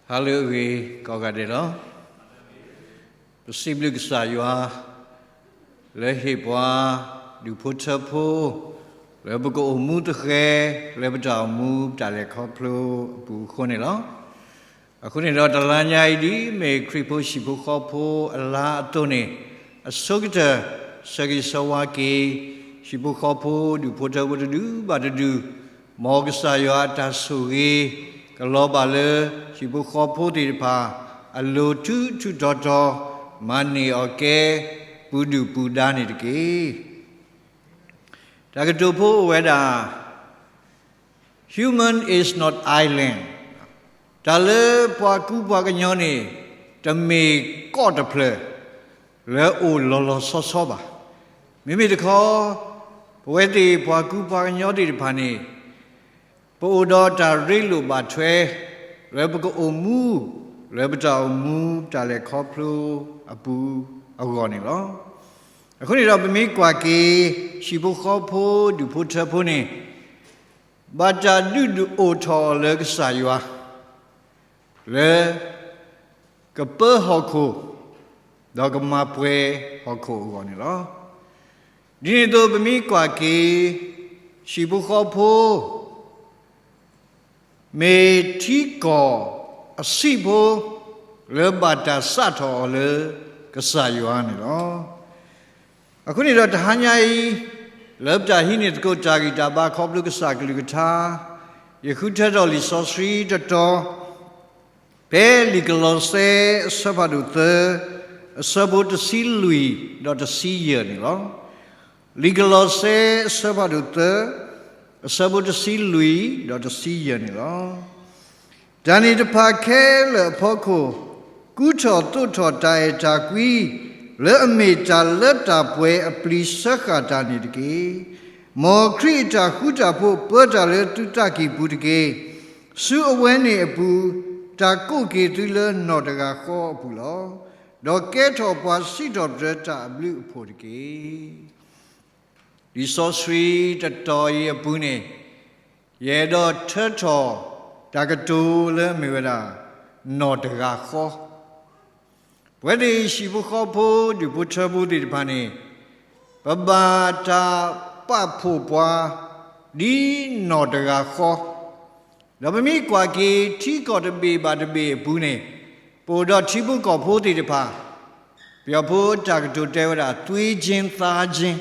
ဟါလၢအဂ့ၤကိးဂၤဒဲးလီၤ. ပစံးဘျုးကစၢ်ယွၤ လၢဟ့ၣ်ပှၤဒူၣ်ဖိထၢဖိ လၢပကအိၣ်မူသဃဲ လၢပတၢ်အိၣ်မူတၢ်လဲၤခီဖျိအပူၤအဃိန့ၣ်လီၤ. အဃိန့ၣ်ဒီးတလါညါအံၤ ဒ်မ့ၢ်ခရံာ်ဖိဟံၣ်ဖိဃီဖိအလါအသိးန့ၣ် အဆိကတၢၢ် ဆၢဂ့ၤဆၢဝါက့ၤ ဟံၣ်ဖိဃီဖိဒူၣ်ဖိထၢဖိတဒူၣ်ဘၣ်တဒူၣ်, မ်ကစၢ်ယွၤအတၢ်ဆိၣ်ဂ့ၤ ကလီၤဘၣ်လၢ ဟံၣ်ဖိဃီဖိသ့ၣ်တဖၣ် အလိၤထူးထူးတီၤတီၤ မၤန့ၢ်အီၣ်ကဲ ပူၤဒုၣ်ပူၤဒါန့ၣ်တက့ၢ်. တၢ်ကတိၤဖိအိၣ်ဝဲဒၣ် Human is not island. တၢ်လၢပှၤကူပှၤကညီန့ၣ် တမ့ၢ်ကီၢ်တဖျၢၣ် လၢအအိၣ်လီၤလီၤဆီဆီဘၣ်. မ့မ့ၢ်တခီ ပဝဲသ့ၣ်ပှၤကူပှၤကညီသ့ၣ်တဖၣ်န့ၣ် ပအိၣ်ဒီးတၢ်ရ့လိာ်ဘၣ်ထွဲ လၢပကအိၣ်မူ လၢပတၢ်အိၣ်မူတၢ်လဲၤခီဖျိအပူၤအဂီၢ်န့ၣ်လီၤ. အဃိန့ၣ်ဒီးပမ့ၢ်ကွၢ်က့ၤ ဟံၣ်ဖိဃီဖိဒူၣ်ဖိထၢဖိန့ၣ် ဘၣ်တၢ်ဒုးဒုးအိၣ်ထီၣ်အီၤလၢကစၢ်ယွၤ လၢ ကပၢဟီၣ်ခိၣ် ဒီးကမၤပှဲၤဟီၣ်ခိၣ်အဂီၢ်န့ၣ်လီၤ. ဒ်န့ၣ်အသိးပမ့ၢ်ကွၢ်က့ၤ ဟံၣ်ဖိဃီဖိ မ့ၢ်ထံကီၢ်အဆံးဖိ လၢဘၣ်တၢ်စးထီၣ်အီၤလၢကစၢ်ယွၤန့ၣ်လီၤ. အဃိန့ၣ်ဒီးတဟါညါအံၤ လၢပတၢ်ဟံးန့ၢ်သကိးတၢ်ဂံၢ်တၢ်ဘါခီဖျိကစၢ်အကလုၢ်ကထါ ယဃုထၢထီၣ်လံာ်စီဆှံတတီၤ ဖဲလံာ်ကလီးစဲအဆၢဖးဒိၣ်သၢ အဆၢဖိတဆံလွံၢ်ဒီးတဆံယဲၢ်န့ၣ်လီၤ. လံာ်ကလီးစဲအဆၢဖးဒိၣ်သၢ အဆၢဖိတဆံလွံၢ်ဒီးတဆံယဲၢ်န့ၣ်လီၤ. တၢ်န့ၣ်တဖၣ်ခဲလၢာ်အဖီခိၣ် ကူထီၣ်သိးထီၣ်တၢ်အဲၣ်တၢ်ကွံ လၢအမ့ၢ်တၢ်လၢတၢ်ပှဲၤအပျံၤစၢဃာ်တၢ်န့ၣ်တက့ၢ်. မ်ခရံာ်အတၢ်ဃူတၢ်ဖိးပၢတၢ်လၢသုသးကံၢ်ပူၤတက့ၢ်. ဆူအဝဲန့ၣ်အပူၤ တၢ်ကိးက့ၤသုလၢနီၢ်တဂၤဃီအပူၤလီၤ. ဒီးကဲထီၣ်ပှၤစံးထီၣ်ပတြၢၤတၢ်အဘျုးအဖှိၣ်တက့ၢ်. လံာ်စီဆှံတတီၤအံၤအပူၤန့ၣ် ယအဲၣ်ဒိးထၢထီၣ်တၢ်ကတိၤလၢအမ့ၢ်ဝဲဒၣ် နီၢ်တဂၤဃီ ပဝဲသ့ၣ်ဟံၣ်ဖိဃီဖိဒူၣ်ဖိထၢဖိသ့ၣ်တဖၣ်န့ၣ် ပဘၣ်တၢ်ပာ်ဖှိၣ်ပှၤ ဒ်နီၢ်တဂၤဃီ ဒီးပမ့ၢ်ကွၢ်က့ၤထံကီၢ်တဘ့ၣ်ဘၣ်တဘ့ၣ်အပူၤန့ၣ် ပအိၣ်ဒီးထံဖိကီၢ်ဖိသ့ၣ်တဖၣ် ပယီၤဖိအတၢ်ကတိၤတဲဝဲဒၣ် သွေးချင်းသားချင်း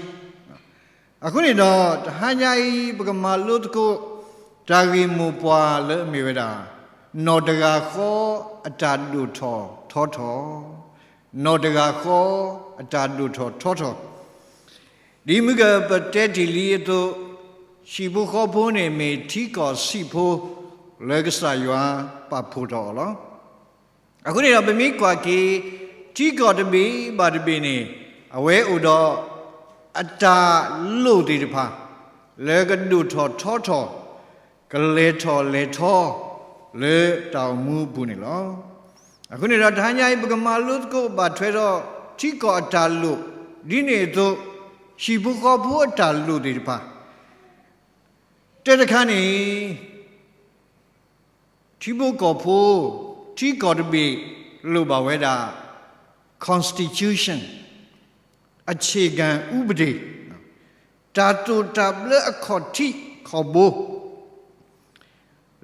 အဃိန့ၣ်ဒီး တဟါညါအံၤ ပကမၤလိသကိး တၢ်ဂ့ၢ်မိၢ်ပှၢ်လၢအမ့ၢ်ဝဲဒၣ် နီၢ်တဂၤဃီအတၢ်ဒိၣ်ထီၣ်ထီထီၣ်, နီၢ်တဂၤဃီအတၢ်ဒိၣ်ထီၣ်ထီထီၣ်, ဒ်မုၢ်ကပတဲတ့ၢ်လံအသိး, ဟံၣ်ဖိဃီဖိန့ၣ်မ့ၢ်ထံကီၢ်ဆံးဖိ လၢကစၢ်ယွၤပာ်ဖှိၣ်ထီၣ်အီၤလီၤ. အဃိန့ၣ်ဒီး ပမ့ၢ်ကွၢ်က့ၤ ထံကီၢ်တဘ့ၣ်ဘၣ်တဘ့ၣ်န့ၣ် အဝဲအိၣ်ဒီး အတၢ်လိၣ်သ့ၣ်တဖၣ် လၢကဒိၣ်ထီၣ်ထီထီၣ်, ကလဲၤထီၣ်လဲၤထီ လၢတၢ်အိၣ်မူအပူၤန့ၣ်လီၤ. အဃိန့ၣ်ဒီး တဟါညါအံၤ ပကမၤလိသကိးဘၣ်ထွဲဒီး ထံကီၢ်အတၢ်လိၣ်, ဒ်န့ၣ်အသိး ဟံၣ်ဖိဃီဖိအတၢ်လိၣ်သ့ၣ်တဖၣ် တၢ်တခါန့ၣ် ထံဖိကီၢ်ဖိ, ထံကီၢ်တဘ့ၣ်လိၣ်ဘၣ်ဝဲဒၣ် constitution, အခြေခံဥပဒေ, တၢ်သိၣ်တၢ်ဘျၢအခီၣ်ထံးခီၣ်ဘိ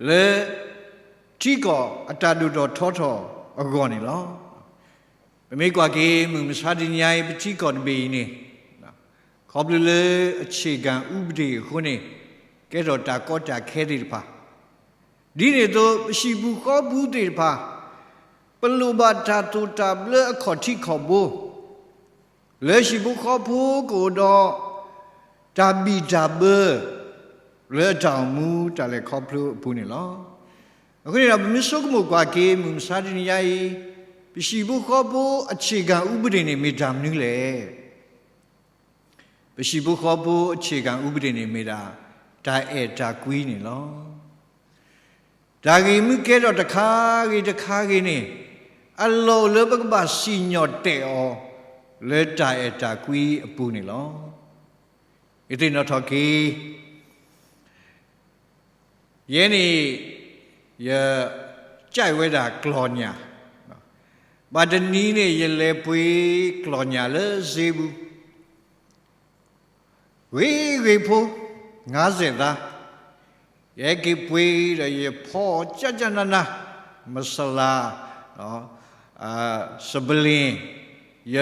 လၢ ထံကီၢ်အတၢ်ဒိၣ်ထီၣ်ထီထီၣ်အဂီၢ်န့ၣ်လီၤ. ပမ့ၢ်ကွၢ်က့ၤ မုၢ်မဆါတနံၤညါအံၤ ပထံကီၢ်တဘ့ၣ်အံၤန့ၣ် ခီဖျိလၢ အခြေခံဥပဒေအဃိန့ၣ် ကဲထီၣ်တၢ်ကီတၢ်ခဲသ့ၣ်တဖၣ်, ဒ်န့ၣ်အသိး ပဟံၣ်ပူၤဃီပူၤသ့ၣ်တဖၣ် ပလိၣ်ဘၣ်တၢ်သိၣ်တၢ်ဘျၢအခီၣ်ထံးခီၣ်ဘိ လၢဟံၣ်ဖိဃီဖိကအိၣ်ဒီး တၢ်ဘံၣ်တၢ်ဘၢ လၢအတၢ်အိၣ်မူတၢ်လဲၤခီဖျိအပူၤန့ၣ်လီၤ. အဃိန့ၣ်ဒီး ပမ့ၢ်ဆိကမိၣ်ကွၢ်က့ၤ မုၢ်မဆါတနံၤညါအံၤ ပဟံၣ်ဖိဃီဖိ အခြေခံဥပဒေန့ၣ် မ့ၢ်တၢ်မနုၤလဲၣ်. ပဟံၣ်ဖိဃီဖိ အခြေခံဥပဒေန့ၣ် မ့ၢ်ဒၣ် တၢ်အဲၣ်တၢ်ကွံန့ၣ်လီၤ. တၢ်ဂ့ၢ်မုၢ်ကဲထီၣ်တခါဂ့ၤတခါဂ့ၤန့ၣ် အလီၢ်အိၣ်လၢပကဘၣ်စံၣ်ညီၣ်တဲာ်အီၤ လၢတၢ်အဲၣ်တၢ်ကွံအပူၤန့ၣ်လီၤ. ယသ့ၣ်နီၣ်ထီၣ်က့ၤ ယဲန့ၣ် ယ ကၠဲးဝဲဒၣ်ကျီၢ်ညၣ်, ဘၣ်တနံၤန့ၣ် ယလဲၤပှ့ၤကျီၢ်ညၣ်လၢစ့ပူၤ ဂ့ၤဂ့ၤဖိ ငါးဆယ်သား, ယဟဲက့ၤပှ့ၤဒီးယဖီအီၤကၠၢ်ကၠၢ်နးနး, မဆလၤ, စပလ့ၣ်, ယ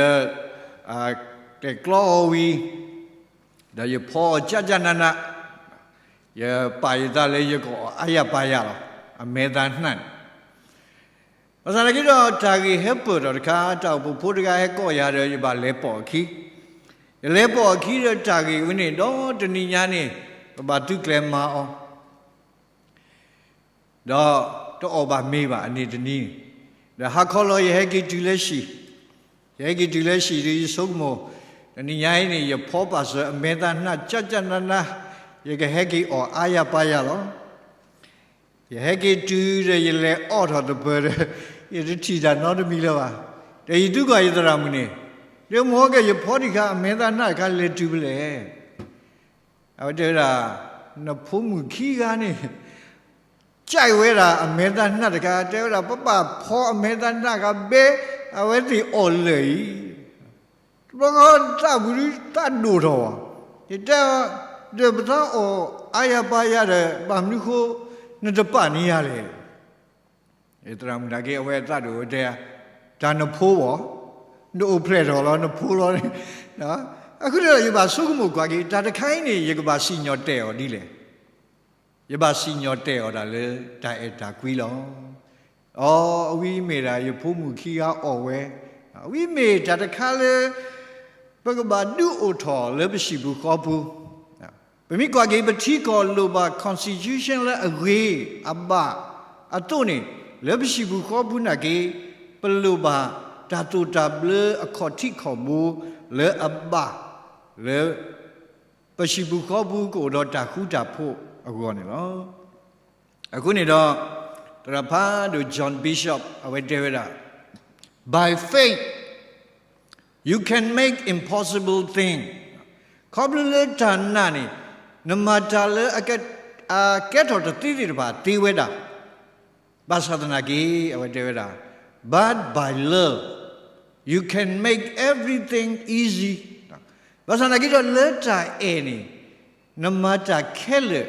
တဲာ်ကျီအီၤဝံၤ, ဒီးယဖီအီၤကၠၢ်ကၠၢ်နးနး, ယပာ်ယသးလၢယကအီၣ်အါယၤပါယၤလီၤ, အမဲသးနၢ်န့ၣ် ဘၣ်ဆၣ်သနာ်က့ဒီး တၢ်ဂ့ၢ်ဟဲပၢၢ်ထီၣ်တခါ, တၢ်အိၣ်ဖှိၣ်ဖိတဂၤဟဲကိးယၤဒီး ယဘၣ်လဲၤပိာ်အခံ, ယလဲၤပိာ်အခံဒီးတၢ်ဂ့ၢ်ဝဲန့ၣ် ဒီးတနံၤညါန့ၣ် ပဘၣ်သုးကျဲၤမၤအီၤ, ဒီးတအီၣ်ဘၣ်မ့ၤဘၣ်အန့ၣ်တနံၤ, ဒီးဟါခီလီၤယဟဲက့ၤတုၤလၢဟံၣ်, ယဟဲက့ၤတုၤလၢဟံၣ်ဒီးယဆိကမိၣ်, တနံၤညါအံၤန့ၣ် ယဖီပာ်စၢၤအမဲသးနၢ်ကၠၢ်ကၠၢ်နးနး, ယကဟဲက့ၤအီၣ်အါယၤပါယၤလီၤ. ယဟဲက့ၤတုၤဒီးယလဲၤအီၣ်ထီၣ်သပၢၤဒီး ယတထံၣ်တၢ်နီတမံၤလၢၤဘၣ်. ဒီးယသံကွၢ်ယသရၣ်မုၣ်န့ၣ်, ဒီးမ့ၢ်ကဲ ယဖီတံၢ်ခါအမဲသးနၢ်တခါလဲၤတုၤဖဲလဲၣ်. အဝဲတဲဝဲဒၣ်, နဖိမုၣ်ခံဂၤန့ၣ် ကၠဲးဝဲဒၣ်အမဲသးနၢ်တခါ, တဲဝဲဒၣ် ပဘၣ်ဖီအမဲသးနၢ်တခါဘဲ အဝဲသ့ၣ်အီၣ်လၢာ်အံၤ တဘျီဃီသးပူၤဒုးသးဒိၣ်ထီၣ်, ယတဲအီၤ, ဒီးပသးအီၣ်အါယၤပါယၤဒီး ဘၣ်မနုၤဃိ နတပာ်န့ၢ်ယၤလဲၣ်. သရၣ်မုၣ်နာ်က့ အဝဲအသးဒိၣ်ဝဲတဲ, တၢ်နဖိဘၣ်, နအိၣ်ဖျဲၣ်ထီၣ်လီၤ နဖိလီၤ. အဃိန့ၣ်ဒီး ယဘၣ်ဆိကမိၣ်ကွၢ်က့ၤ တၢ်တခါအံၤန့ၣ် ယကဘၣ်စံၣ်ညီၣ်တဲာ်အီၤဒ်လဲၣ်. ယဘၣ်စံၣ်ညီၣ်တဲာ်အီၤဒၣ်လၢတၢ်အဲၣ်တၢ်ကွံလီၤ. အီ, အဝဲမ့ၢ်ဒၣ်ယဖိမုၣ်ခံဂၤအီၣ်ဝဲ, အဝဲမ့ၢ်တၢ်တခါလၢ ပကဘၣ်ဒုးအိၣ်ထီၣ်လၢပဟံၣ်ပူၤဃီပူၤ, ပမ့ၢ်ကွၢ်က့ၤပထံကီၢ်လိၣ်ဘၣ် constitution လၢအဂ့ၤအဘၣ်အသိးန့ၣ်, လၢပဟံၣ်ပူၤဃီပူၤနာ်က့ ပလိၣ်ဘၣ်တၢ်သိၣ်တၢ်ဘျၢအခီၣ်ထံးခီၣ်ဘိလၢအဘၣ်လၢ ပဟံၣ်ပူၤဃီပူၤကအိၣ်ဒီးတၢ်ဃူတၢ်ဖိးအဂီၢ်န့ၣ်လီၤ. အဃိန့ၣ်ဒီး သရၣ်ဖးဒိၣ် John Bishop အဝဲတဲဝဲဒၣ်, By faith, you can make impossible thing. ခီဖျိလၢတၢ်နာ်န့ၣ် နမၤတၢ်လၢအကဲထီၣ်တသ့သ့ၣ်တဖၣ်သ့ဝဲဒၣ်, ဘၣ်ဆၣ်သနာ်က့ အဝဲတဲဝဲဒၣ်, But by love, you can make everything easy. ဘၣ်ဆၣ်သနာ်က့ဒီး လၢတၢ်အဲၣ်န့ၣ် နမၤတၢ်ခဲလၢာ်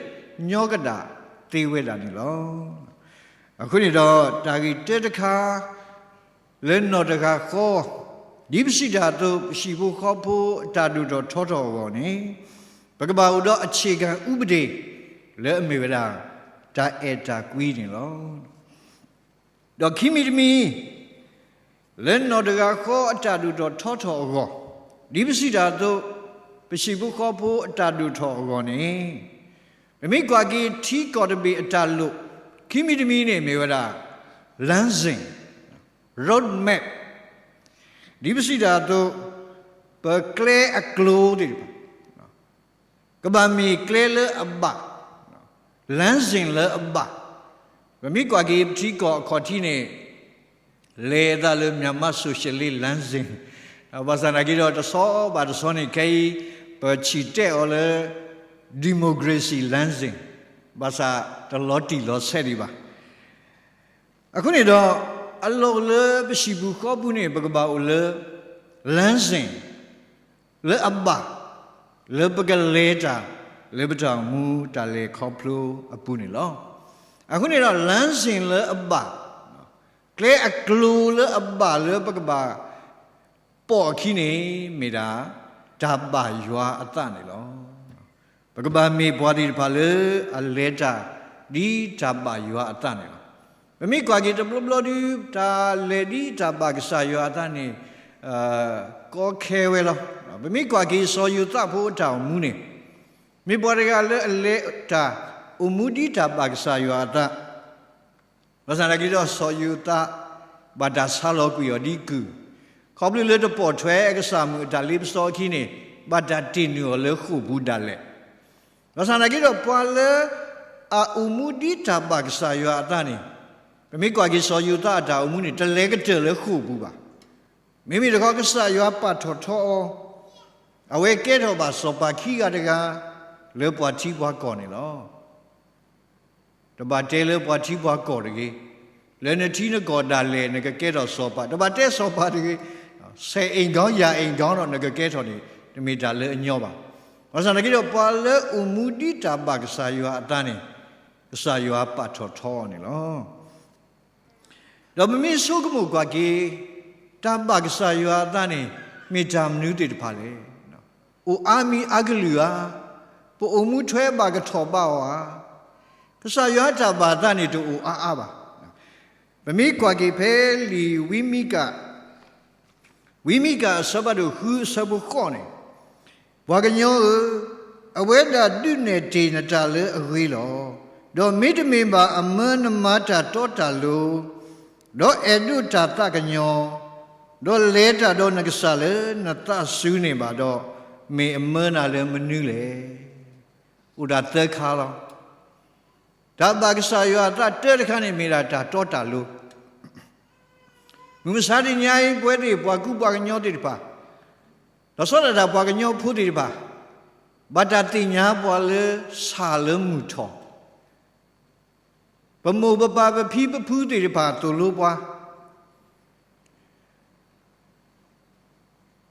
ညီကဒၣ်သ့ဝဲဒၣ်န့ၣ်လီၤ. အဃိန့ၣ်ဒီး တၢ်ဂ့ၢ်တၢတခါ လၢနီၢ်တဂၤဃီ, ဒ်ပစံးတၢ်အသိး ပဟံၣ်ဖိဃီဖိအတၢ်ဒိၣ်ထီၣ်ထီထီၣ်အဂီၢ်န့ၣ်, ပကဘၣ်အိၣ်ဒီး အခြေခံဥပဒေ လၢအမ့ၢ်ဝဲဒၣ် တၢ်အဲၣ်တၢ်ကွံန့ၣ်လီၤ. ဒီးခံမံၤတမံၤ, လၢနီၢ်တဂၤဃီအတၢ်ဒိၣ်ထီၣ်ထီထီၣ်အဂီၢ်, ဒ်ပစံးတၢ်အသိး, ပဟံၣ်ဖိဃီဖိအတၢ်ဒိၣ်ထီၣ်အဂီၢ်န့ၣ်, ပမ့ၢ်ကွၢ်က့ၤထံကီၢ်တဘ့ၣ်အတၢ်လိၣ်, ခံမံၤတမံၤန့ၣ်မ့ၢ်ဝဲဒၣ် လမ်းစဉ်, road map, ဒ်ပစံးတၢ်အသိး, ပကျဲအကျိၤသ့ၣ်တဖၣ် ကဘၣ်မ့ၢ်ကျဲလၢအဘၣ်, လမ်းစဉ်လၢအဘၣ်. ပမ့ၢ်ကွၢ်က့ၤပထံကီၢ်အခီၣ်ထံးန့ၣ်, လဲၤအသးလၢ မြန်မာ့ဆိုရှယ်လစ်လမ်းစဉ်, ဘၣ်ဆၣ်သနာ်က့ဒီး တဆီဘၣ်တဆီန့ၣ် ခဲအံၤ ပဆံၣ်တဲာ်အီၤလၢ democracy လမ်းစဉ်, ဘၣ်ဆၣ်တလီၤတံၢ်လီၤဆဲးဒံးဘၣ်. အဃိန့ၣ်ဒီး အလီၢ်လၢပဟံၣ်ပူၤဃီပူၤန့ၣ် ပကဘၣ်အိၣ်လၢ လမ်းစဉ် လၢအဘၣ်, လၢပကလဲၤတၢ် လၢပတၢ်အိၣ်မူတၢ်လဲၤခီဖျိအပူၤန့ၣ်လီၤ. အဃိန့ၣ်ဒီး လမ်းစဉ် လၢအဘၣ်, ကျဲအကျိၤလၢအဘၣ်လၢပကဘၣ်ပိာ်အခံန့ၣ် မ့ၢ်ဒၣ် တၢ်ဘၣ်ယွၤအသးန့ၣ်လီၤ. ပကဘၣ်မ့ၢ်ပှၤသ့ၣ်တဖၣ်လၢအလဲၤတၢ်ဒ်တၢ်ဘၣ်ယွၤအသးန့ၣ်လီၤ. ပမ့ၢ်ကွၢ်က့ၤတဘျီဘျီဒုး တၢ်လဲၤဒ်တၢ်ဘၣ်ကစၢ်ယွၤအသးန့ၣ် ကီခဲဝဲလီၤ. ပမ့ၢ်ကွၢ်က့ၤစီၤယိၤသးဖိအတၢ်အိၣ်မူန့ၣ် မ့ၢ်ပှၤတဂၤလၢအလဲၤတၢ်အိၣ်မူဒ်တၢ်ဘၣ်ကစၢ်ယွၤအသး ဘၣ်ဆၣ်သနာ်က့ဒီး စီၤယိၤသး ဘၣ်တၢ်ဆါလီၤကွံာ်အီၤဒ်ကုၢ်, ခီဖျိလၢတပိာ်ထွဲကစၢ်မုၢ်အတၢ်လ့ပစီအခံန့ၣ် ဘၣ်တၢ်တ့ၢ်နုာ်အီၤလၢဃိာ်ပူၤဒၣ်လဲာ်. ဘၣ်ဆၣ်သနာ်က့ဒီး ပှၤလၢအအိၣ်မူဒ်တၢ်ဘၣ်ကစၢ်ယွၤအသးန့ၣ် ပမ့ၢ်ကွၢ်က့ၤစီၤယိၤသးအတၢ်အိၣ်မူန့ၣ် တလဲၤကတၢၢ်လၢဃိာ်ပူၤဘၣ်. မ့မ့ၢ်တခီ ကစၢ်ယွၤပာ်ထီၣ်ထီအီၤ, အဝဲကဲထီၣ်ဘၣ်စီၤပၤခံဂၤတဂၤ လၢပှၤထံပှၤကီၢ်န့ၣ်လီၤ. တဘၣ်တဲလၢပှၤထံပှၤကီၢ်တဂ့ၤ, လၢနထံနကီၢ်ဒၣ်လဲာ် နကကဲထီၣ်စီၤပၤ, တဘၣ်တဲစီၤပၤတဂ့ၤ, ဆယ်အိမ်ခေါင်း ရာအိမ်ခေါင်း ဒီးနကကဲထီၣ်န့ၣ် တမ့ၢ်တၢ်လၢအညီဘၣ်. ဘၣ်ဆၣ်သနာ်က့ဒီး ပှၤလၢအိၣ်မူဒ်တၢ်ဘၣ်ကစၢ်ယွၤအသးန့ၣ် ကစၢ်ယွၤပာ်ထီၣ်ထီအီၤန့ၣ်လီၤ. ဒီးပမ့ၢ်ဆိကမိၣ်ကွၢ်က့ၤ တၢ်ဘၣ်ကစၢ်ယွၤအသးန့ၣ် မ့ၢ်တၢ်မနုၤသ့ၣ်တဖၣ်လဲၣ်. အိၣ်အါမံၤအါကလုာ်ဧါ, ပအိၣ်မူထွဲဘၣ်ကထီၣ်ဘးအီၤဧါ. ကစၢ်ယွၤတၢ်ဘၣ်သးန့ၣ် တအိၣ်အါအါဘၣ်. ပမ့ၢ်ကွၢ်က့ၤဖဲလံာ်ဝံမံကၤ, ဝံမံကၤအဆၢဖးဒိၣ်ဃုအဆၢဖိဃိးန့ၣ်, ပှၤကညီဧၢ, အဝဲဒၣ်ဒုးနဲၣ်တ့ၢ်နတၢ်လၢအဂ့ၤလီၤ. ဒီးမ့တမ့ၢ်ဘၣ်အမၢနမၤတၢ်တီတၢ်လိၤ, ဒီးအဲၣ်ဒိးတၢ်သးကညီၤ, ဒီးလဲၤတၢ်ဒီးနကစၢ်လၢနသးစူၤန့ၣ်ဘၣ်ဒီး, မ့ၢ်အမၢနၤလၢမနုၤလဲၣ်. အိၣ်ဒၣ်သၢခါလီၤ. တၢ်ဘၣ်ကစၢ်ယွၤအသးတၢတခါန့ၣ် မ့ၢ်ဒၣ်တၢ်တီတၢ်လိၤ. မုၢ်မဆါတနံၤအံၤ ပဝဲသ့ၣ်ပှၤကူပှၤကညီသ့ၣ်တဖၣ်, ဒီးဆီဒၣ်တၢ်ပှၤကညီဖိသ့ၣ်တဖၣ်, ဘၣ်တၢ်သ့ၣ်ညါပှၤလၢဆၣ်လၢမုၢ်ထီၣ်, ပမိၢ်ပပၢ်ပဖံပဖုသ့ၣ်တဖၣ်သိၣ်လိပှၤ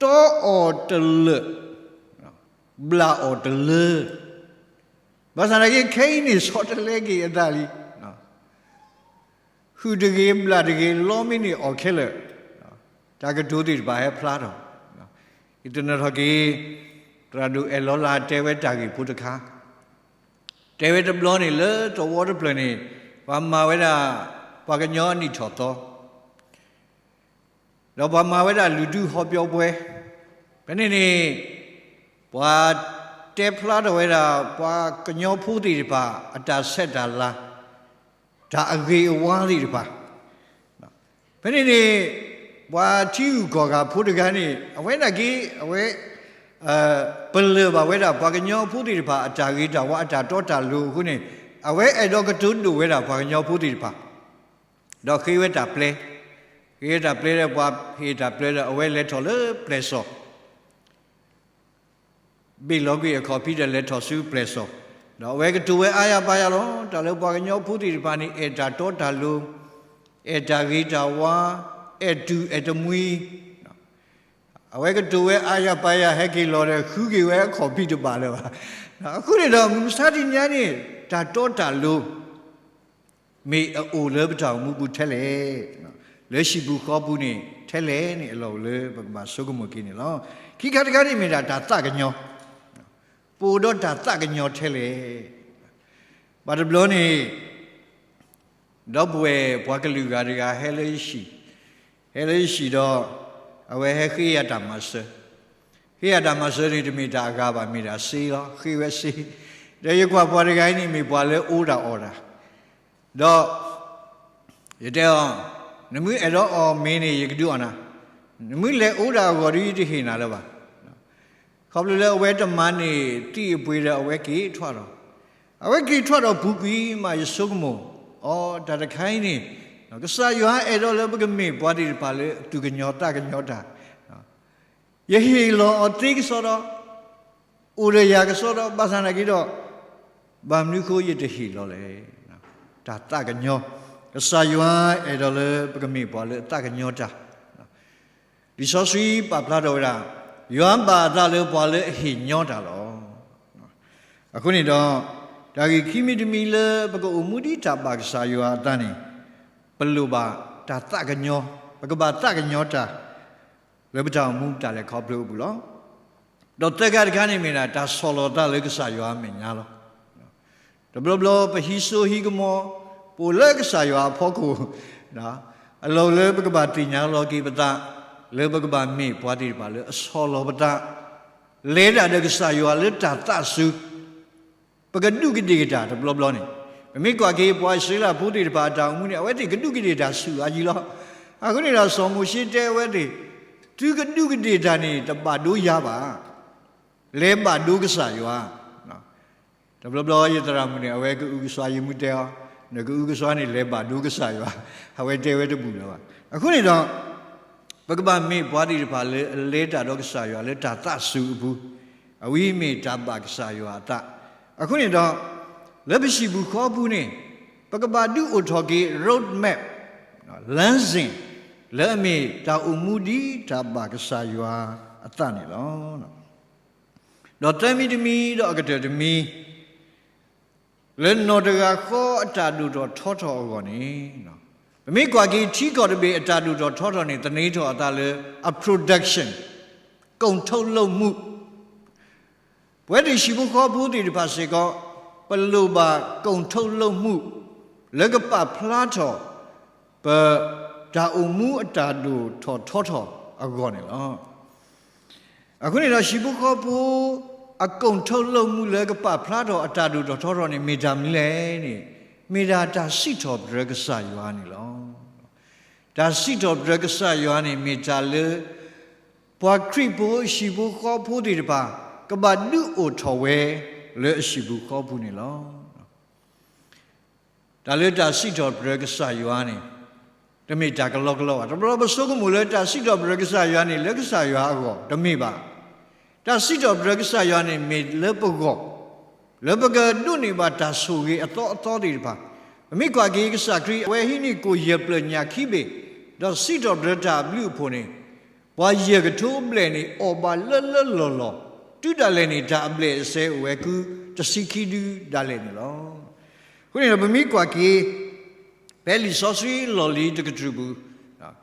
တီအီၤတလၢာ်, ဘျၣ်အီၤတလၢာ်, ဘၣ်ဆၣ်သနာ်က့ ခဲအံၤန့ၣ် ဆီတလဲက့ၤအသးလံ. ဟုၣ်တဂ့ၤ ဘျၣ်တဂ့ၤ လီမ့ၢ်န့ၢ်အီၤခဲလၢာ်, တၢ်ကတိၤသ့ၣ်တဖၣ်ဟဲဖျါထီၣ်. ယတနီၤထီၣ်က့ၤ သရၣ်ဒိၣ်အဲၣ်လီၤလၤတဲဝဲတၢ်ဂ့ၢ်ဖိတခါ, တဲဝဲတဘျီန့ၣ် လၢသဝီတဖျၢၣ်န့ၣ် ပှၤမၤဝဲဒၣ် ပှၤကညီအနံၣ်ထီၣ်သီ ဒီးပှၤမၤဝဲဒၣ်လုၢ်ဒူဟီၣ်ပျီပှဲၤ, ဖဲန့ၣ်န့ၣ် ပှၤတဲဖျါထီၣ်ဝဲဒၣ် ပှၤကညီဖိသ့ၣ်တဖၣ် အတၢ်ဆဲးတၢ်လၤ, တၢ်အဂ့ၤအဝါသ့ၣ်တဖၣ်. ဖဲန့ၣ်န့ၣ် ပှၤထံဂုၤကီၢ်ဂၤဖိတဂၤန့ၣ် အဝဲနာ်က့ အဝဲ ပလၢၢ်ဘၣ်ဝဲဒၣ် ပှၤကညီဖိသ့ၣ်တဖၣ် အတၢ်ဂ့ၤတၢ်ဝါ အတၢ်တီတၢ်လိၤအဃိန့ၣ် အဝဲအဲၣ်ဒိးကတိၤဒိၣ်ဝဲဒၣ် ပှၤကညီဖိသ့ၣ်တဖၣ် ဒီးဃ့ဝဲတၢ်ပျဲ, ဃ့ဝဲတၢ်ပျဲဒီး ပှၤဟ့ၣ်တၢ်ပျဲဒီး အဝဲလဲၤထီၣ်လၢပျဲၢ်စီၣ်, ဘ့ၣ်လီၤကွံာ်အခီၣ်ဖံးဒီးလဲၤထီၣ်ဆူပျဲၢ်စီၣ်, ဒီးအဝဲကတိၤဝဲအါယၤပါယၤလီၤ. တၢ်လၢပှၤကညီဖိသ့ၣ်တဖၣ်န့ၣ် အဲၣ်တၢ်တီတၢ်လိၤ, အဲၣ်တၢ်ဂ့ၤတၢ်ဝါ, အဲၣ်တူၢ်အဲၣ်တမှံ, အဝဲကတိၤဝဲအါယၤပါယၤ ဟဲက့ၤလီၤဒီး ဃုက့ၤဝဲအခီၣ်ဖံးတဘၣ်လၢၤဘၣ်. အဃိန့ၣ်ဒီး မုၢ်မဆါတနံၤအံၤန့ၣ် တၢ်တီတၢ်လိၤ မ့ၢ်အအိၣ်လၢပတၢ်အိၣ်မူပူၤထဲလဲၣ်, လၢဟံၣ်ပူၤဃီပူၤန့ၣ် ထဲလဲၣ်န့ၣ် အလီၢ်အိၣ်လၢပကဘၣ်ဆိကမိၣ်က့ၤန့ၣ်လီၤ. ခံခါတခါန့ၣ်မ့ၢ်ဒၣ်တၢ်သးကညီၤ, ပအိၣ်ဒီးတၢ်သးကညီၤထဲလဲၣ်. ဘၣ်တဘျီန့ၣ် ဒီပုၢ်ဝဲၢ်ပှၤကလုာ်ဂၤတဂၤဟဲလၢယဟံၣ်, ဟဲလၢယဟံၣ်ဒီး အဝဲဟဲဃ့ယၤတၢ်မၤစၢၤ, ဃ့ယၤတၢ်မၤစၢၤန့ၣ် တမ့ၢ်တၢ်အဂၤဘၣ် မ့ၢ်ဒၣ်စ့လီၤ, ဃ့ဝဲစ့, ဒီးယကွၢ်ပှၤတဂၤအံၤန့ၣ် မ့ၢ်ပှၤလၢအီဒၣ်အီဒၣ်, ဒီး ယတဲအီၤ, နမ့ၢ်အဲၣ်ဒိးအီၣ်မ့ၤန့ၣ် ယကဒုးအီၣ်နၤ, နမ့ၢ်လဲၤအီဒၣ်အဂီၢ်ဒီး ယတဟ့ၣ်နၤလၢၤဘၣ်. ခီဖျိလၢအဝဲတမၤန့ၢ်သံအပှ့ၤဒီး အဝဲက့ၤထွဲဒီး, အဝဲက့ၤထွဲဒီးပူၤကွံာ်မး ယဆိကမိၣ်, အိ တၢ်တခါအံၤန့ၣ် ကစၢ်ယွၤအဲၣ်ဒိးလၢပကမ့ၢ်ပှၤသ့ၣ်တဖၣ်လၢသူၣ်ကညီၤသးကညီၤတၢ် ယဟ့ၣ်လီၤအီၤသ့ကစီဒီ, အိၣ်ဒီးယၤကစီဒီ, ဘၣ်ဆၣ်သနာ်က့ဒီး ဘၣ်မနုၤအဃိယတဟ့ၣ်လီၤလဲၣ်. တၢ်သးကညီၤ, ကစၢ်ယွၤအဲၣ်ဒိးလၢပကမ့ၢ်ပှၤလၢအသးကညီၤတၢ်. လံာ်စီဆှံပာ်ဖျါထီၣ်ဝဲဒၣ်, ယွၤဘၣ်အသးလၢပှၤလၢအဟ့ၣ်ညီတၢ်လီၤ. အဃိန့ၣ်ဒီး တၢ်ဂ့ၢ်ခံမံၤတမံၤလၢပကအိၣ်မူဒ်တၢ်ဘၣ်ကစၢ်ယွၤအသးန့ၣ်, ပလိၣ်ဘၣ်တၢ်သးကညီၤ, ပကဘၣ်သးကညီၤတၢ် လၢပတၢ်အိၣ်မူတၢ်လဲၤခီဖျိအပူၤလီၤ. ဒီးသၢခါတခါန့ၣ်မ့ၢ်ဒၣ် တၢ်ဆီၣ်လီၤသးလၢကစၢ်ယွၤအမဲာ်ညါလီၤ. တဘျီဘျီပဟံးစိဟံးကမီၤ, ပအိၣ်လၢကစၢ်ယွၤအဖီခိၣ်, အလီၢ်လၢပကဘၣ်သ့ၣ်ညါလီၤက့ၤပသး, လၢပကဘၣ်မ့ၢ်ပှၤသ့ၣ်တဖၣ်လၢအဆီၣ်လီၤပသး, လဲၤတၢ်ဒီးကစၢ်ယွၤလၢတၢ်သးစူၤ ပကဒူးကဒ့ၣ်တၢ်တဘျီဘျီန့ၣ်, ပမ့ၢ်ကွၢ်က့ၤပှၤအံၣ်စရ့လးဖိသ့ၣ်တဖၣ်အတၢ်အိၣ်မူန့ၣ် အဝဲသ့ၣ်ကဒူးကဒ့ၣ်တၢ်ဆူၣ်အါယံၤလီၤ. အဃိန့ၣ်ဒီးစီၤမိၤၡ့တဲအဝဲသ့ၣ်, သုကဒူးကဒ့ၣ်တၢ်န့ၣ် တဘၣ်ဒိယၤဘၣ်, လဲၤဘၣ်ဒိကစၢ်ယွၤ. တဘျီဘျီယသရၣ်မုၣ်န့ၣ် အဝဲကအုကစွါ ယမ့ၢ်တဲအီၤ, နကအုကစွါန့ၣ် လဲၤဘၣ်ဒိကစၢ်ယွၤ, အဝဲတဲဝဲတဘူၣ်လၢၤဘၣ်. အဃိန့ၣ်ဒီး ပကဘၣ်မ့ၢ်ပှၤသ့ၣ်တဖၣ်လၢအလဲၤတၢ်ဒီးကစၢ်ယွၤလၢတၢ်သးစူၤအပူၤ, အဝဲမ့ၢ်တၢ်ဘၣ်ကစၢ်ယွၤအသး. အဃိန့ၣ်ဒီး လၢပဟံၣ်ပူၤဃီပူၤန့ၣ် ပကဘၣ်ဒုးအိၣ်ထီၣ်က့ၤ road map လမ်းစဉ် လၢအမ့ၢ်တၢ်အိၣ်မူဒ်တၢ်ဘၣ်ကစၢ်ယွၤအသးန့ၣ်လီၤ. ဒီးသၢမံၤတမံၤ ဒီးအကတၢၢ်တမံၤ လၢနီၢ်တဂၤဃီအတၢ်ဒိၣ်ထီၣ်ထီထီၣ်အဂီၢ်န့ၣ်, ပမ့ၢ်ကွၢ်က့ၤထံကီၢ်တဘ့ၣ်အတၢ်ဒိၣ်ထီၣ်ထီထီၣ်န့ၣ် သန့ၤထီၣ်အသးလၢအ production ကုန်ထုတ်လုပ်မှု ပဝဲသ့ၣ်ဟံၣ်ဖိဃီဖိသ့ၣ်တဖၣ်စ့ၢ်ကီး ပလိၣ်ဘၣ် ကုန်ထုတ်လုပ်မှု လၢကပာ်ဖျါထီၣ် ပတၢ်အိၣ်မူအတၢ်ဒိၣ်ထီၣ်ထီထီၣ်အဂီၢ်န့ၣ်လီၤ. အဃိန့ၣ်ဒီး ဟံၣ်ဖိဃီဖိ အ ကုန်ထုတ်လုပ်မှု လၢကပာ်ဖျါထီၣ်အတၢ်ဒိၣ်ထီၣ်ထီထီၣ်န့ၣ် မ့ၢ်တၢ်မနုၤလဲၣ်န့ၣ်, မ့ၢ်ဒၣ်တၢ်စံးထီၣ်ပတြၢၤကစၢ်ယွၤန့ၣ်လီၤ. တၢ်စံးထီၣ်ပတြၢၤကစၢ်ယွၤန့ၣ် မ့ၢ်တၢ်လၢ ပှၤခရံာ်ဖိဟံၣ်ဖိဃီဖိသ့ၣ်တဖၣ် ကဘၣ်ဒုးအိၣ်ထီၣ်ဝဲ လၢအဟံၣ်ပူၤဃီပူၤန့ၣ်လီၤ. တၢ်လၢတၢ်စံးထီၣ်ပတြၢၤကစၢ်ယွၤန့ၣ် တမ့ၢ်တၢ်ကလီကလီဘၣ်. တဘျီပဆိကမိၣ်လၢတၢ်စံးထီၣ်ပတြၢၤကစၢ်ယွၤန့ၣ် လၢကစၢ်ယွၤအဂီၢ်, တမ့ၢ်ဘၣ်. တၢ်စံးထီၣ်ပတြၢၤကစၢ်ယွၤန့ၣ် မ့ၢ်လၢပဂီၢ်, လၢပကဒိးန့ၢ်ဘၣ်တၢ်ဆိၣ်ဂ့ၤအသီအသီသ့ၣ်တဖၣ်. ပမ့ၢ်ကွၢ်က့ၤကစၢ်ခရံာ် အဝဲဟံးန့ၢ်ကိၣ်ယဲၢ်ဖျၢၣ်ညၣ်ခံဘ့ၣ်, ဒီးစံးထီၣ်ပတြၢၤတၢ်အဘျုးအဖှိၣ်န့ၣ် ပှၤယဲၢ်ကထိဘျဲၣ်န့ၣ် အီၣ်ဘၣ်လၢလၢလီၢ်လီၢ်, တုၤဒၣ်လဲာ်န့ၣ် တၢ်အဘျဲၣ်အစဲအိၣ်ဝဲ ကုတဆံခံဒုဒၣ်လဲာ်န့ၣ်လီၤ. အဃိန့ၣ်ဒီး ပမ့ၢ်ကွၢ်က့ၤ ဖဲလံာ်စီဆှံလီၢ်လံၤတကတြူၢ်ပူၤ,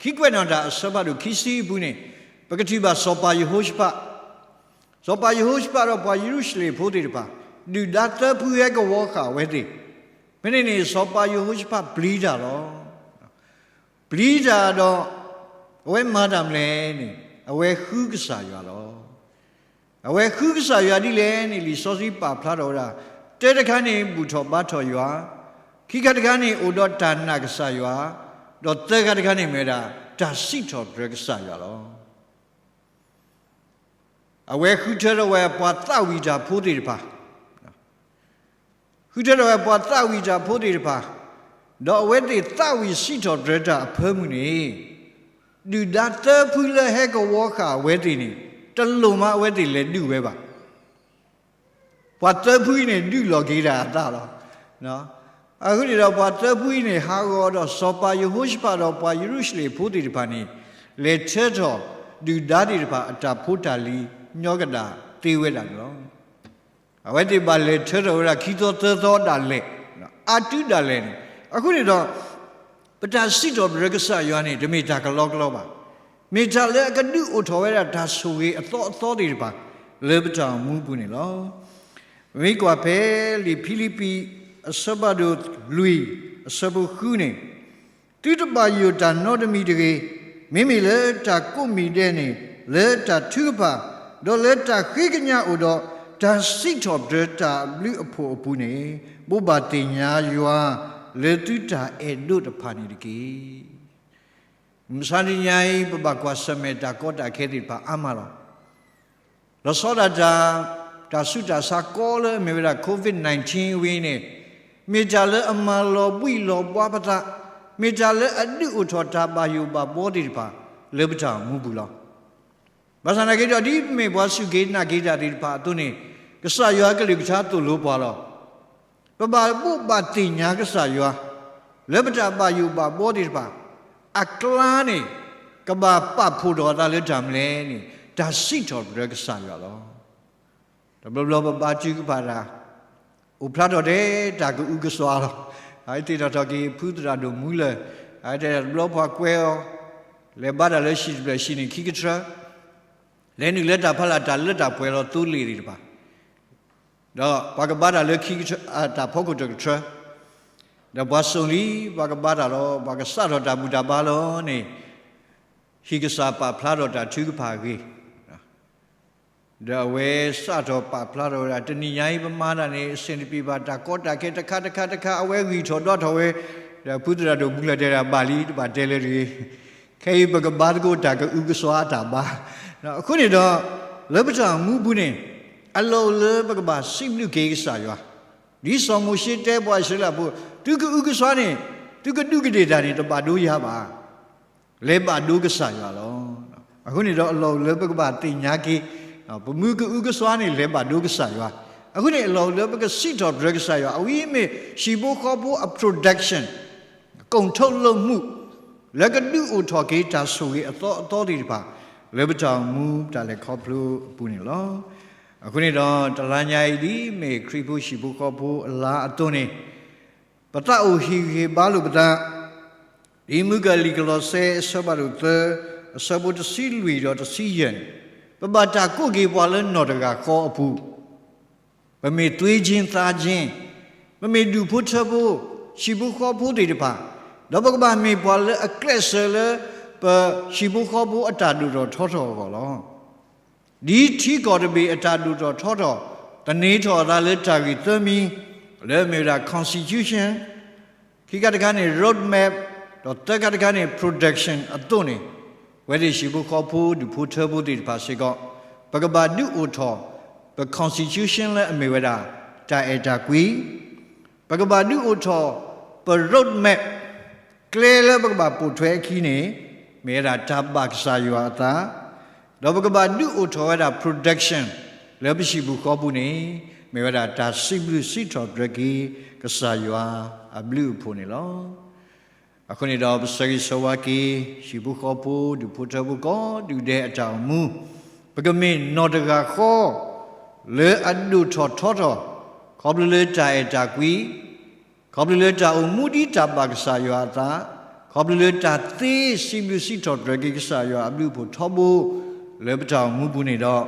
ခံကွဲးနီၣ်တၢ်အဆၢဖးဒိၣ်ခံဆံအပူၤန့ၣ်, ပကထံၣ်ဘၣ်စီၤပၤယဟိၤၡဖး, စီၤပၤယဟိၤၡဖးဒီးပှၤယရူၤၡလ့ၣ်ဖိသ့ၣ်တဖၣ် ဒုၣ်ဒါသၢဖုဟဲကဝီၤဃာ်အဝဲသ့ၣ်, ဖဲန့ၣ်န့ၣ် စီၤပၤယဟိၤၡဖးပျံၤတၢ်လီၤ. ပျံၤတၢ်ဒီး အဝဲမၤတၢ်မနုၤလဲၣ်န့ၣ်, အဝဲဃုကစၢ်ယွၤလီၤ. အဝဲဃုကစၢ်ယွၤဒ်လဲၣ်န့ၣ် လံာ်စီဆှံပာ်ဖျါထီၣ်ဝဲဒၣ်, တၢတခါန့ၣ် ဘူၣ်ထီၣ်ဘါထီၣ်ယွၤ, ခံခါတခါန့ၣ် အိၣ်ဒီးတၢ်နာ်ကစၢ်ယွၤ, ဒီးသၢခါတခါန့ၣ်မ့ၢ်ဝဲဒၣ် တၢ်စံးထီၣ်ပတြၢၤကစၢ်ယွၤလီၤ. အဝဲဃုထၢထီၣ်ဝဲပှၤသးဝံၣ်တၢ်ဖိသ့ၣ်တဖၣ်, ဃုထၢထီၣ်ဝဲပှၤသးဝံၣ်တၢ်ဖိသ့ၣ်တဖၣ်, ဒီးအဝဲသ့ၣ်သးဝံၣ်စံးထီၣ်ပတြၢၤတၢ်အဖၢမုၢ်န့ၣ်, ဒုၣ်ဒါသၢဖုလၢဟဲကဝီၤဃာ်အဝဲသ့ၣ်န့ၣ် တလိၣ်မးအဝဲသ့ၣ်လဲၤဒုးဝဲဘၣ်. ပှၤသၢဖုအံၤန့ၣ် ဒုးလီၤက့ၤတၢ်အသးလီၤ. အဃိန့ၣ်ဒီး ပှၤသၢဖုအံၤန့ၣ် ဟးဂီၤဒီးစီၤပၤယဟိၤၡဖးဒီးပှၤယရူၤၡလ့ၣ်ဖိသ့ၣ်တဖၣ်န့ၣ် လဲၤထၢထီၣ်ဒုၣ်ဒါသ့ၣ်တဖၣ်အတၢ်ဖိတၢ်လံၤ ညီကဒၣ်သ့ဝဲဒၣ်န့ၣ်လီၤ. အဝဲသ့ၣ်ဘၣ်လဲၤထၢထီၣ်ဝဲဒၣ်ခံသီသၢသီဒၣ်လဲာ်, အါတုၤဒၣ်လဲာ်န့ၣ်, အဃိန့ၣ်ဒီး ပတၢ်စံးထီၣ်ပတြၢၤကစၢ်ယွၤန့ၣ် တမ့ၢ်တၢ်ကလီကလီဘၣ်. မ့ၢ်တၢ်လၢအကဒုးအိၣ်ထီၣ်ဝဲဒၣ်တၢ်ဆိၣ်ဂ့ၤအသီအသီသ့ၣ်တဖၣ် လၢပတၢ်အိၣ်မူပူၤန့ၣ်လီၤ. ပမ့ၢ်ကွၢ်ဖဲလံာ်ဖံလံးပံး အဆၢဖးဒိၣ်လွံၢ် အဆၢဖိဃုန့ၣ်, သုတဘၣ်ယိၣ်တၢ်နီတမံၤတဂ့ၤ, မ့မ့ၢ်လၢတၢ်ကိးမံၤဒဲးန့ၣ် လၢတၢ်ထုကဖၣ်, ဒီးလၢတၢ်ဃ့ကညးအိၣ်ဒီး တၢ်စံးထီၣ်ပတြၢၤတၢ်အဘျုးအဖှိၣ်အပူၤန့ၣ်, ဘိးဘၣ်သ့ၣ်ညါယွၤ လၢသုတၢ်အဲၣ်ဒိးတဖၣ်န့ၣ်တက့ၢ်. မုၢ်မဆါတနံၤညါအံၤ ပဘၣ်ကွၢ်ဆၢၣ်မဲာ်တၢ်ကီတၢ်ခဲသ့ၣ်တဖၣ်အါမးလီၤ. လီၤဆီဒၣ်တၢ် တၢ်ဆူးတၢ်ဆါကီလၢအမ့ၢ်ဝဲဒၣ် COVID nineteen ဝဲန့ၣ်, မ့ၢ်တၢ်လၢအမၤလီၤဘှံးလီၤဘှါပသး, မ့ၢ်တၢ်လၢအဒုးအိၣ်ထီၣ်တၢ်ဘၣ်ယိၣ်ဘၣ်ဘှီသ့ၣ်တဖၣ် လၢပတၢ်အိၣ်မူပူၤလီၤ. ဘၣ်ဆၣ်သနာ်က့ဒီး ဒ်ပမ့ၢ်ပှၤစူၢ်က့ၤနာ်က့ၤတၢ်သ့ၣ်တဖၣ်အသိးန့ၣ်, ကစၢ်ယွၤကလုၢ်ကထါသိၣ်လိပှၤလီၤ. ပဘၣ်ဘိးဘၣ်သ့ၣ်ညါကစၢ်ယွၤ လၢပတၢ်ဘၣ်ယိၣ်ဘၣ်ဘှီသ့ၣ်တဖၣ် အကျါန့ၣ် ကဘၣ်ပာ်ဖှိၣ်ထီၣ်အသးလၢတၢ်မနုၤလဲၣ်န့ၣ် တၢ်စံးထီၣ်ပတြၢၤကစၢ်ယွၤလီၤ. တဘျီဘျီပဘါထုကဖၣ်တၢ် အိၣ်ဖျါထီၣ်ထဲတၢ်ကအုကစွါလီၤ. အသ့ၣ်နီၣ်ထီၣ်က့ၤ ဖုသရၣ်ဒိၣ်မူလၢၢ် အတဲတဘျီပှၤကွဲအီၤ လဲၤဘါတၢ်လၢဟံၣ်တဖျၢၣ်ဟံၣ်န့ၣ်ခံကထြၢ, လဲၤနုာ်လၢတၢ်ဖးလၢ်တၢ်လၢတၢ်ပှဲၤလီၤသိလ့ၣ်သ့ၣ်တဖၣ်, ဒီးပှၤကဘါတၢ်လၢခံကထြၢ တၢ်ဖီခိၣ်တကထြၢ, ဒီးပှၤစိာ်လံ ပှၤကဘါတၢ်လီၤ ပှၤကစးထီၣ်တၢ်ဘူၣ်တၢ်ဘါလီၤန့ၣ်, ဟံၣ်ကစၢ်ပာ်ဖျါထီၣ်တၢ်ထုကဖၣ်အဂ့ၢ် ဒီးအဝဲစးထီၣ်ပာ်ဖျါထီၣ်ဝဲဒၣ် တနံၤညါအံၤပမၤတၢ်န့ၣ် အဆင်တပြေဘၣ် တၢ်ကီတၢ်ခဲတခါတခါတခါ အဝဲဂံၢ်ထီၣ်ဒွးထီၣ်ဝဲ, ဒီးဖုသရၣ်ဒိၣ်မူလၢၢ်တဲဒၣ်ဘၣ်လံ တဘၣ်တဲလၢတဂ့ၤ, ခဲအံၤပကဘါသကိးတၢ်ကအုကစွါအတၢ်ဘါ, အဃိန့ၣ်ဒီး လၢပတၢ်အိၣ်မူပူၤန့ၣ် အလီၢ်အိၣ်လၢပကဘၣ်စံးဘျုးက့ၤကစၢ်ယွၤ, ဒ်စီၤမိၤၡ့တဲပှၤအံၣ်စရ့လးဖိ, သုကအုကစွါန့ၣ် သုကဒူးကဒ့ၣ်တၢ်န့ၣ် တဘၣ်ဒိယၤဘၣ် လဲၤဘၣ်ဒိကစၢ်ယွၤလီၤ. အဃိန့ၣ်ဒီး အလီၢ်အိၣ်လၢပကဘၣ်သ့ၣ်ညါက့ၤ, ပမုၢ်ကအုကစွါန့ၣ် လဲၤဘၣ်ဒိကစၢ်ယွၤ, အဃိန့ၣ် အလီၢ်အိၣ်လၢပကစံးထီၣ်ပတြၢၤကစၢ်ယွၤ, အဝဲမ့ၢ်ဟံၣ်ဖိဃီဖိအ production, ကုန်ထုတ်လုပ်မှု, လၢကဒုးအိၣ်ထီၣ်က့ၤတၢ်ဆိၣ်ဂ့ၤအသီအသီသ့ၣ်တဖၣ် လၢပတၢ်အိၣ်မူတၢ်လဲၤခီဖျိအပူၤန့ၣ်လီၤ. အဃိန့ၣ်ဒီး တလါညါအံၤ ဒ်မ့ၢ်ခရံာ်ဖိဟံၣ်ဖိဃီဖိအလါအသိးန့ၣ် ပသးအိၣ်ဟ့ၣ်ဂံၢ်ဟ့ၣ်ဘါလိာ်ပသး, ဒ်မုၢ်ကၢ်လံာ်ကလီးစဲ အဆၢဖးဒိၣ်သၢ အဆၢဖိတဆံလွံၢ်ဒီးတဆံယဲၢ်န့ၣ်, ပဘၣ်တၢ်ကိးက့ၤပှၤလၢနီၢ်တဂၤဃီအပူၤ, ပမ့ၢ်သွေးချင်းသားချင်း, ပမ့ၢ်ဒူၣ်ဖိထၢဖိ, ဟံၣ်ဖိဃီဖိသ့ၣ်တဖၣ်, ဒီးပကဘၣ်မ့ၢ်ပှၤလၢအကျဲးစၢးလၢ ပဟံၣ်ဖိဃီဖိအတၢ်ဒိၣ်ထီၣ်ထီထီၣ်အဂီၢ်လီၤ. ဒ်ထံကီၢ်တဘ့ၣ်အတၢ်ဒိၣ်ထီၣ်ထီထီၣ် သန့ၤထီၣ်အသးလၢတၢ်ဂ့ၢ်သၢမံၤ, လၢအမ့ၢ်ဝဲဒၣ် constitution, ခံခါတခါန့ၣ် road map, ဒီးသၢခါတခါန့ၣ် production အသိးန့ၣ်, ပဝဲသ့ၣ်ဟံၣ်ဖိဃီဖိ ဒူၣ်ဖိထၢဖိသ့ၣ်တဖၣ်စ့ၢ်ကီး, ပကဘၣ်ဒုးအိၣ်ထီၣ် ပ constitution လၢအမ့ၢ်ဝဲဒၣ် တၢ်အဲၣ်တၢ်ကွံ, ပကဘၣ်ဒုးအိၣ်ထီၣ် ပ road map, ကျဲလၢပကဘၣ်ပိာ်ထွဲအခံန့ၣ် မ့ၢ်ဝဲဒၣ်တၢ်ဘၣ်ကစၢ်ယွၤအသး, ဒီးပကဘၣ်ဒုးအိၣ်ထီၣ်ဝဲဒၣ် production လၢပဟံၣ်ပူၤဃီပူၤန့ၣ် မ့ၢ်ဝဲဒၣ်တၢ်စံးဘျုးစံးထီၣ်ပတြၢၤက့ၤ ကစၢ်ယွၤအဘျုးအဖှိၣ်န့ၣ်လီၤ. အဃိန့ၣ်ဒီး ပဆၢဂ့ၤဆၢဝါက့ၤ ဟံၣ်ဖိဃီဖိ ဒူၣ်ဖိထၢဖိကိးဒူၣ်ဒဲးအတၢ်အိၣ်မူ, ပကမ့ၢ်နီၢ်တဂၤဃီ လၢအဒိၣ်ထီၣ်ထီထီၣ်, ခီဖျိလၢတၢ်အဲၣ်တၢ်ကွံ, ခီဖျိလၢတၢ်အိၣ်မူဒ်တၢ်ဘၣ်ကစၢ်ယွၤအသး, ခီဖျိလၢတၢ်သ့စံးဘျုးစံးထီၣ်ပတြၢၤက့ၤကစၢ်ယွၤအဘျုးအဖှိၣ်ထီဘိ လၢပတၢ်အိၣ်မူပူၤန့ၣ်ဒီး,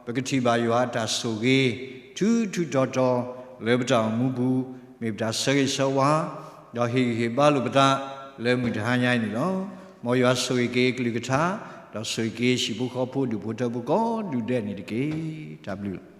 ပကထံၣ်ဘၣ်ယွၤအတၢ်ဆိၣ်ဂ့ၤ ထူထူတီတီ လၢပတၢ်အိၣ်မူပူၤ မ့ၢ်ပတၢ်ဆၢဂ့ၤဆၢဝါ ဒီးဟ့ၣ်ဂံၢ်ဟ့ၣ်ဘါလိာ်ပသး လၢမုၢ်တဟါညါအံၤန့ၣ်လီၤ. မ်ယွၤဆိၣ်ဂ့ၤက့ၤကလုၢ်ကထါ, ဒီးဆိၣ်ဂ့ၤက့ၤဟံၣ်ဖိဃီဖိ ဒူၣ်ဖိထၢဖိကိးဒူၣ်ဒဲးန့ၣ်တက့ၢ်. တၢ်ဘျုးလီၤ.